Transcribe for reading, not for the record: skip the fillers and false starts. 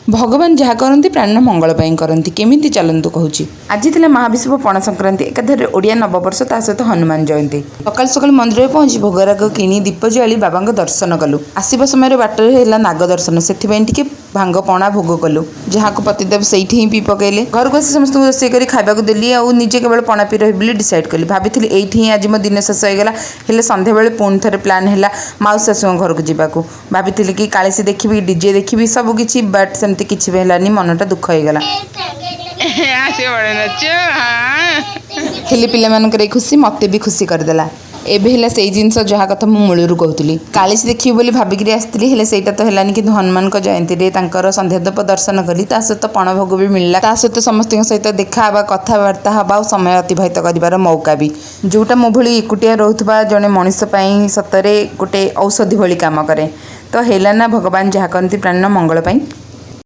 ଭଗବାନ ଯାହା କରନ୍ତି ପ୍ରାଣୀର ମଙ୍ଗଳ ପାଇଁ କରନ୍ତି। କେମିତି, ଚାଲନ୍ତୁ କହୁଛି। ଆଜି ଥିଲା ମହାବିଷୁବ ପଣା ସଂକ୍ରାନ୍ତି, ଏକାଧାରରେ ଓଡ଼ିଆ ନବବର୍ଷ, ତା ସହିତ ହନୁମାନ ଜୟନ୍ତୀ। ସକାଳୁ ସକାଳୁ ମନ୍ଦିରରେ ପହଞ୍ଚି ଭୋଗରାଗ କିଣି ଦୀପ ଜାଳି ବାବାଙ୍କ ଦର୍ଶନ କଲୁ। ଆସିବା ସମୟରେ ବାଟରେ ହେଲା ନାଗ ଦର୍ଶନ, ସେଥିପାଇଁ ଟିକେ ଭାଙ୍ଗ ପଣା ଭୋଗ କଲୁ, ଯାହାକୁ ପତିଦେବ ସେଇଠି ହିଁ ପିଇ ପକେଇଲେ। ଘରକୁ ଆସି ସମସ୍ତଙ୍କୁ ରୋଷେଇ କରି ଖାଇବାକୁ ଦେଲି ଆଉ ନିଜେ କେବଳ ପଣା ପିଇ ରହିବି ବୋଲି ଡିସାଇଡ୍ କଲି। ଭାବିଥିଲି ଏଇଠି ହିଁ ଆଜି ମୋ ଦିନ ଶେଷ ହେଇଗଲା, ହେଲେ ସନ୍ଧ୍ୟାବେଳେ ପୁଣି ଥରେ ପ୍ଲାନ୍ ହେଲା ମାଉସୀ ଶାଶୁଙ୍କ ଘରକୁ ଯିବାକୁ। ଭାବିଥିଲି କି କାଳିସୀ ଦେଖିବି, ଡିଜେ ଦେଖିବି, ସବୁ କିଛି, ବଟ୍ ସେମିତି କିଛି ବି ହେଲାନି। ମନଟା ଦୁଃଖ ହେଇଗଲା। ଆସିବ ନାଚ। ହେଲେ ପିଲାମାନଙ୍କର ଏଇ ଖୁସି ମୋତେ ବି ଖୁସି କରିଦେଲା। ଏବେ ହେଲା ସେଇ ଜିନିଷ ଯାହା କଥା ମୁଁ ମୂଳରୁ କହୁଥିଲି। କାଳିସୀ ଦେଖିବି ବୋଲି ଭାବିକିରି ଆସିଥିଲି, ହେଲେ ସେଇଟା ତ ହେଲାନି। କିନ୍ତୁ ହନୁମାନଙ୍କ ଜୟନ୍ତୀରେ ତାଙ୍କର ସନ୍ଧ୍ୟା ଧୂପ ଦର୍ଶନ କଲି, ତା ସହିତ ପଣଭୋଗ ବି ମିଳିଲା, ତା ସହିତ ସମସ୍ତଙ୍କ ସହିତ ଦେଖା ହେବା, କଥାବାର୍ତ୍ତା ହେବା ଆଉ ସମୟ ଅତିବାହିତ କରିବାର ମୌକା ବି, ଯେଉଁଟା ମୋ ଭଳି ଏକୁଟିଆ ରହୁଥିବା ଜଣେ ମଣିଷ ପାଇଁ ସତରେ ଗୋଟେ ଔଷଧି ଭଳି କାମ କରେ। ତ ହେଲା ନା, ଭଗବାନ ଯାହା କରନ୍ତି ପ୍ରାଣୀର ମଙ୍ଗଳ ପାଇଁ।